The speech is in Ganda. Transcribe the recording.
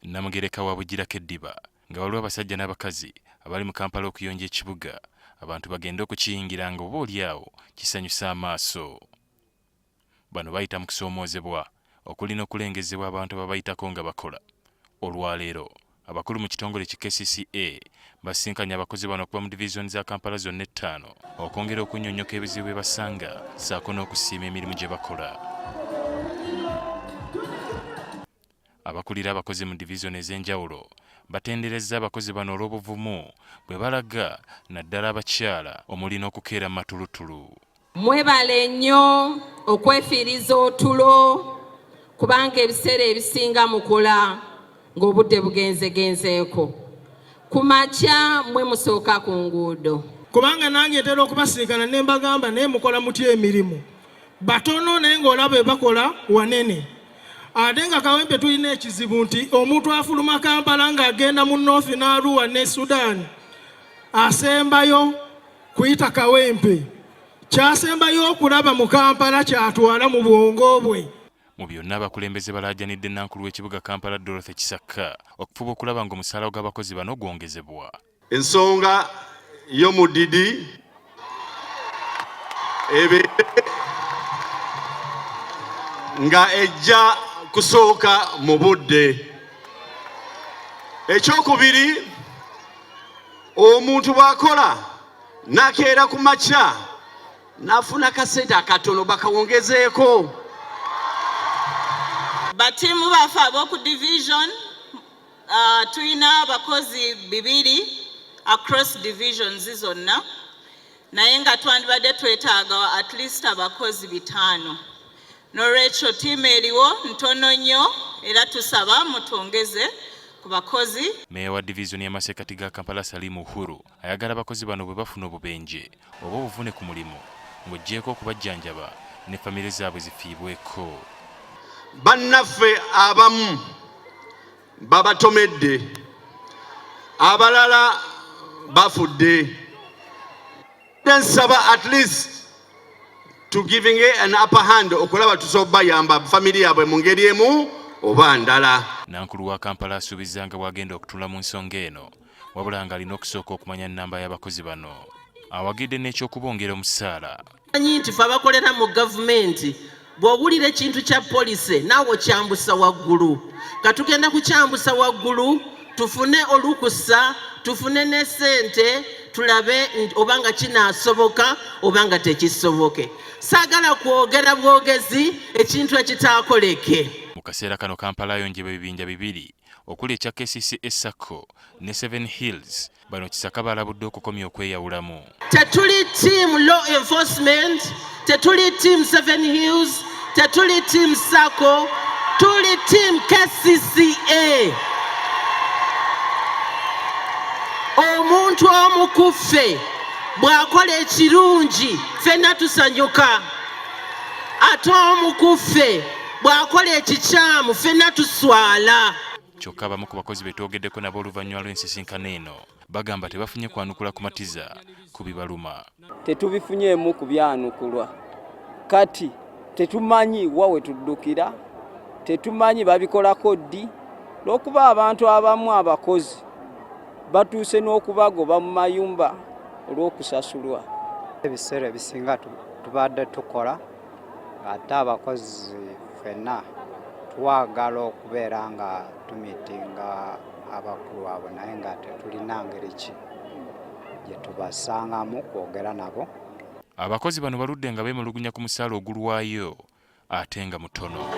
Nnamugereka wa Bugirako eddiba nga waliwo abasajja n'abakazi abali mu Kampala okuyonja ekibuga abantu bagende okukiyingira nga oba oli awo kisanyusa amaaso. Bano bayita mu kusoomoozebwa okuli n'okulengezebwa abantu ababayitako nga bakola. Olwaleero abakulu mu kitongole ki KCCA basisinkanye abakozi bano okuva mu divizoni za Kampala zonna ettaano okwongera okunnyonnyoka ebizibu bye basanga ssaako n'okusiima emirimu gye bakola. Abakulira abakozi mu divizoni ez'enjawulo batenderezza abakozi bano olw'obuvumu bwe balaga naddala abakyala omuli n'okukeera mu matulutulu. Mwebale nnyo okwefiiriza otulo kubanga ebiseera ebisinga mukola ng'obudde bugenzegenzeeko. Ku makya mwe musooka ku nguudo. Kubanga nange ntera okubasinkana ne mbagamba naye mukola mutya emirimu? Batono naye ng'olaba ebakola wanene. Ate nga Kawempe tulina ekizibu nti omuntu afuluma Kampala ng'agenda mu North n'Arua ne Sudan asembayo kuyita Kawempe, kyasembayo okulaba mu Kampala kyatwala mu bwongo bwe. Mu byonna abakulembeze balaajanidde Nankulu w'ekibuga Kampala Dorothy Kisakka okufuba okulaba ng'omusaala gw'abakozi bano gwongezebwa. Ensonga y'omudidi ebeere nga ejja kusooka mu budde. Ekyokubiri, omuntu bw'akola n'akeera ku makya n'afuna kasente akatono bakawongezeeko. Batiimu baffe ab'oku division Tulina abakozi bibiri across divisions zonna naye nga twandibadde twetaaga at least abakozi bitaano n'olwekyo ttiimu eriwo ntono nnyo era tusaba mutwongeze ku bakozi. Meeya wa divizoni y'amasekkati ga Kampala Salim Uhuru ayagala abakozi bano bwe bafuna obubenje oba obuvune ku mulimu ng'oggyeeko okubajjanjaba ne famire zaabwe zifiibweko. Bannaffe abamu babatomedde, abalala bafudde. Nsaba at least to giving an upper hand okulaba tusobola bayamba family yaabwe mu ngeri emu oba ndala. Nankulu wa Kampala asuubizza nga bw'agenda okutunula mu nsonga eno wabula ng'alina okusooka okumanya nnamba y'abakozi bano. Awagidde n'eky'okubongera omusaala. Manyi nti fe abakolera mu gavumenti bw'owulira ekintu kya police naawe okyambusa waggulu. Katugenda kukyambusa waggulu tufune olukusa tufune ne ssente tulabe oba nga kinaasoboka oba nga tekisoboke. Saagala kwogera bwogezi ekintu ekitaakoleke. Mu kaseera kano Kampala ayonjebwa ebibinja bibiri okuli ekya KCCA Sacco ne Seven Hills. Bano Kisaka balabudde okukomya okweyawulamu. Tetuli team law enforcement, tetuli team Seven Hills, tetuli team Sacco, tuli team KCCA. Omuntu omu ku ffe bw'akola ekirungi ffenna tusanyuka, ate omu ku ffe bw'akola ekikyamu ffenna tuswala. Kyokka abamu ku bakozi be twogeddeko nabo oluvannyuma lw'ensisinkano eno bagamba tebafunye kwanukula kumatiza ku bibaluma. Tetubifunyeemu kubyanukulwa kati tetumanyi wa we tuddukira, tetumanyi babikolako ddi lw'okuba abantu abamu abakozi batuuse n'okubagoba mu mayumba olw'okusasulwa. Ebiseera ebisinga tubadde tukola ate abakozi ffenna twagala okubeera nga tumitinga abakulu abo naye nga tetulina ngeri ki gye tubasangamu kwogera nabo. Abakozi bano baludde nga beemulugunya ku musaala ogulwayo ate nga mutono.